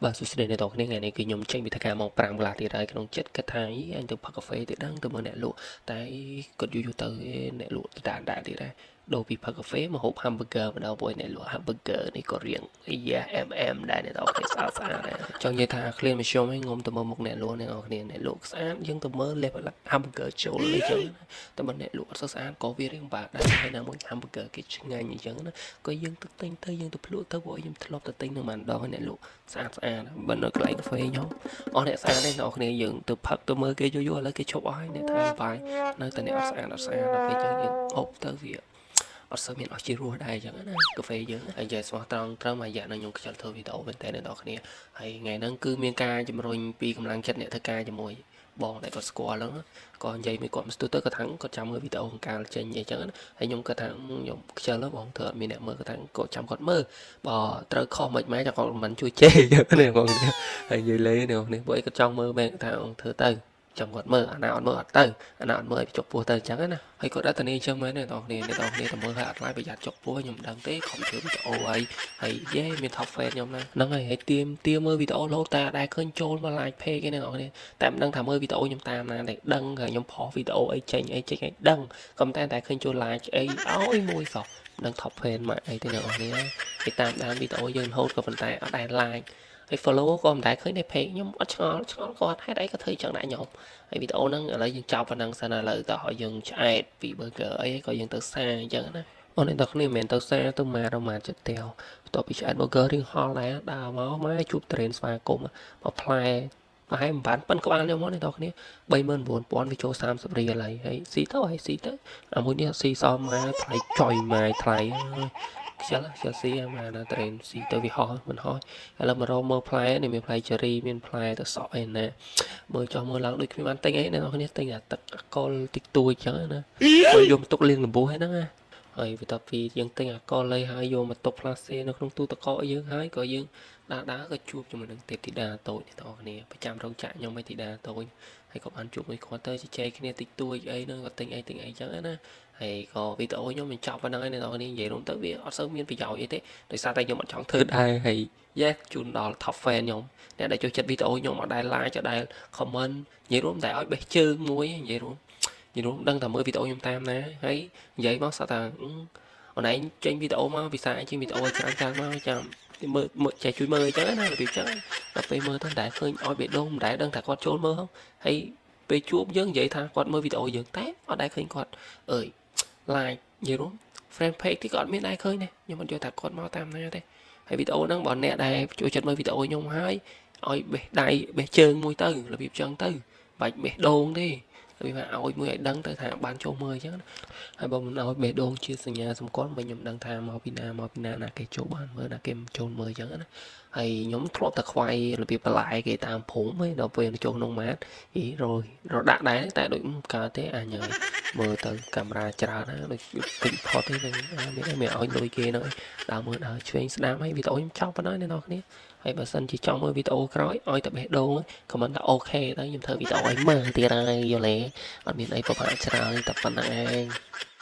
បាទសួស្តីអ្នកទាំងគ្នាថ្ងៃនេះគឺខ្ញុំចេញពីធ្វើការម៉ោង5កន្លះទៀតហើយក្នុងចិត្តគិតថាអីអញទៅផឹកកាហ្វេទៀតដឹងទៅមើលអ្នកលក់តែគាត់យូរយូរទៅអ្នកលក់ដដែលដដែលទៀតដែរដូរពីផឹកកាហ្វេមកហូប hamburger ម្ដងព្រោះអ្នកលក់ hamburger នេះក៏រៀងយ៉ា MM ដែរអ្នកទាំងគ្នាស្អាតស្អាតដែរចង់និយាយថាឃ្លានមធ្យមឯងងុំទៅមើលមុខអ្នកលក់អ្នកទាំងគ្នាអ្នកលក់ស្អាតយើងទៅមើលលេប hamburger ចូលអីចឹងតែបើអ្នកលក់អត់សូវស្អាតក៏វារៀងបាក់ដែរហើយណាមួយ hamburger គេឆ្ងាញ់អញ្ចឹងណាក៏យើងទៅទិញទៅយើងទៅភ្លក់ទៅព្រោះខ្ញុំធ្លាប់ទៅទិញនឹងម្ដងអ្នកលក់ស្អាតស្អាតបើនៅកន្លែងកាហ្វេខ្ញុំអស់អ្នកស្អាតទេអ្នកគ្នាយើងទៅផឹកទៅមើលគេយូរយូរឥឡូវគេឈប់អស់ហើយអ្នកធ្វើបាយនៅតែអ្នកអត់ស្អាតអត់ស្អាតដល់ពេលចឹងយើងហូបទៅវាអត់សូវមានអស់ជារសដែរអញ្ចឹងណាកាហ្វេយើងហើយនិយាយស្មោះត្រង់ត្រឹមរយៈនឹងខ្ញុំខ្ជិលធ្វើវីដេអូមែនតើអ្នកនរគ្នាហើយថ្ងៃហ្នឹងគឺមានការជំរុញពីកម្លាំងចិត្តអ្នកធ្វើការជាមួយបងដែលគាត់ស្គាល់ហ្នឹងក៏និយាយមួយគាត់មិនស្ទើរទៅគាត់ថាគាត់ចាំមើលវីដេអូអង្កាលចេញអីចឹងណាហើយខ្ញុំគាត់ថាខ្ញុំខ្ជិលបងធ្វើអត់មានអ្នកមើលគាត់ថាគាត់ចាំគាត់មើលបើត្រូវខុសមិនម៉េចគាត់មិនជួយជេរចឹងណាបងហើយនិយាយលេងនេះព្រោះអីគាត់ចង់មើលមែនគាត់ថាធ្វើទៅចាំគាត់មើលអាណាអត់មើលអត់ទៅអាណាអត់មើលឲ្យចុកពោះទៅអញ្ចឹងណាហើយគាត់ដាក់តានីអញ្ចឹងមែនទេអ្នកនរគ្នាអ្នកនរគ្នាតែមើលឲ្យអត់ឡាយប្រយ័ត្នចុកពោះខ្ញុំមិនដឹងទេខំធ្វើវីដេអូហើយហើយយេមាន top fan ខ្ញុំណាហ្នឹងហើយហើយទៀមទៀមមើលវីដេអូរហូតតែអត់ដែលឃើញចូលមក like page ទេអ្នកនរគ្នាតែមិនដឹងថាមើលវីដេអូខ្ញុំតាមណាតែដឹងថាខ្ញុំផុសវីដេអូអីចេញអីចេញអីដឹងក៏តែតែឃើញចូល like អីឲ្យមួយសោះមិនដឹង top fan មកអីទេអ្នកនរគ្នាគេតាមដានវីដេអូយើងរហូតក៏ប៉ុន្តែអត់ដែល like ហើយ follow ក៏មិនដែលឃើញใน page ខ្ញុំអត់ឆ្ងល់ឆ្ងល់គាត់ហេតុអីក៏ធ្វើចឹងដាក់ខ្ញុំហើយវីដេអូហ្នឹងឥឡូវយើងចប់ប៉ុណ្ណឹងសិនឥឡូវតោះឲ្យយើងឆ្អែតពី burger អីក៏យើងទៅសាអញ្ចឹងណាអូនអ្នកគ្នាមិនមែនទៅសាទៅមកទៅមកចិត្តផ្ទះបន្ទាប់ពីឆ្អែត burger រៀងហល់ដែរដើរមកមកជួប train ស្វាគមន៍មកផ្លែប្រហែលមិនបានប៉ិនក្បាលខ្ញុំមកនេះដល់គ្នា39,000វាចូល30រៀលហើយហើយស៊ីទៅហើយស៊ីទៅអាមួយនេះស៊ីសមមកថ្លៃចុយម៉ាយថ្លៃខ្ជិលខ្ជិលស៊ីអាណាត្រេនស៊ីទៅវាហោះមិនហោះឥឡូវមករកមើលផ្លែនេះមានផ្លែជរីមានផ្លែទៅសក់អីណាមើលចោះមើលឡើងដូចគ្មានបានទិញអីអ្នកនរគ្នាទិញអាទឹកអាកុលតិចតួចចឹងណាគាត់យកមកទុកលាងលំពោះហ្នឹងណាហើយបន្ទាប់ពីយើងទិញអាកុលអីហើយយកមកទុកផ្លាសេនៅក្នុងទូទឹកកកយើងហើយក៏យើងដើរដើរក៏ជួបជាមួយនឹងទេពធីតាតូចអ្នកនរគ្នាប្រចាំរោងចក្រខ្ញុំឯធីតាតូចហើយក៏បានជួបមួយគាត់ទៅជជែកគ្នាតិចតួចអីហ្នឹងក៏ទិញអីទិញអីចឹងណាហើយក៏វីដេអូខ្ញុំបញ្ចប់ប៉ុណ្ណឹងហើយអ្នកនរគ្នានិយាយរួមទៅវាអត់សូវមានប្រយោជន៍អីទេដោយសារតែខ្ញុំអត់ចង់ធ្វើដែរហើយយេជូនដល់ top fan ខ្ញុំអ្នកដែលចូលចិត្តវីដេអូខ្ញុំអត់ដែល like អត់ដែល comment និយាយរួមតែឲ្យបេះជើងមួយនិយាយរួមនិយាយរួមដឹងតែមើលវីដេអូខ្ញុំតាមណាហើយនិយាយមកសត្វថាអូនឯងចេញវីដេអូមកភាសាចេញវីដេអូឲ្យច្រើនច្រើនមកចាំមើលមើលចេះជួយមើលអញ្ចឹងណារបៀបអញ្ចឹងដល់ពេលមើលទៅមិនដែលឃើញឲ្យបេះដូងមិនដែលដឹងថាគាត់ចូលមើលហើយពេលជួបយើងនិយាយថាគាត់មើលវីដេអូយើងតែអត់ដែលឃើញគាត់អើយ like និយាយរួម friend page ទីក៏អត់មានដែរឃើញដែរខ្ញុំអត់យល់ថាគាត់មកតាមណាទេហើយវីដេអូហ្នឹងបើអ្នកដែលចូលចិត្តមើលវីដេអូខ្ញុំហើយឲ្យបេះដៃបេះជើងមួយទៅរបៀបចឹងទៅបាច់បេះដូងទេរបៀបថាឲ្យមួយឲ្យដឹងទៅថាបានចូលមើលអញ្ចឹងហើយបើមិនឲ្យបេះដូងជាសញ្ញាសម្គាល់មិនខ្ញុំដឹងថាមកពីណាមកពីណាណាគេចូលបានមើលណាគេមិនចូលមើលអញ្ចឹងណាហើយខ្ញុំធ្លាប់តែខ្វាយរបៀបបន្លែគេតាមភូមិឯងដល់ពេលចូលក្នុងម៉ាតអីរយរដាក់ដែរតែដូចកើតទេអញហើយមើលទៅកាមេរ៉ាច្រើនណាដូចពេញផុតទេមានមានឲ្យលុយគេហ្នឹងដើរមើលដើរឆ្វេងស្ដាំហើយវីដេអូខ្ញុំចប់ប៉ុណ្ណឹងអ្នកនរគ្នាហើយបើសិនជាចង់មើលវីដេអូក្រោយឲ្យតែបេះដូង comment ថា OK ទៅខ្ញុំធ្វើវីដេអូឲ្យមើលទៀតហើយយល់ទេអត់មានអីពិបាកច្រើនតែប៉ុណ្្នឹងឯង។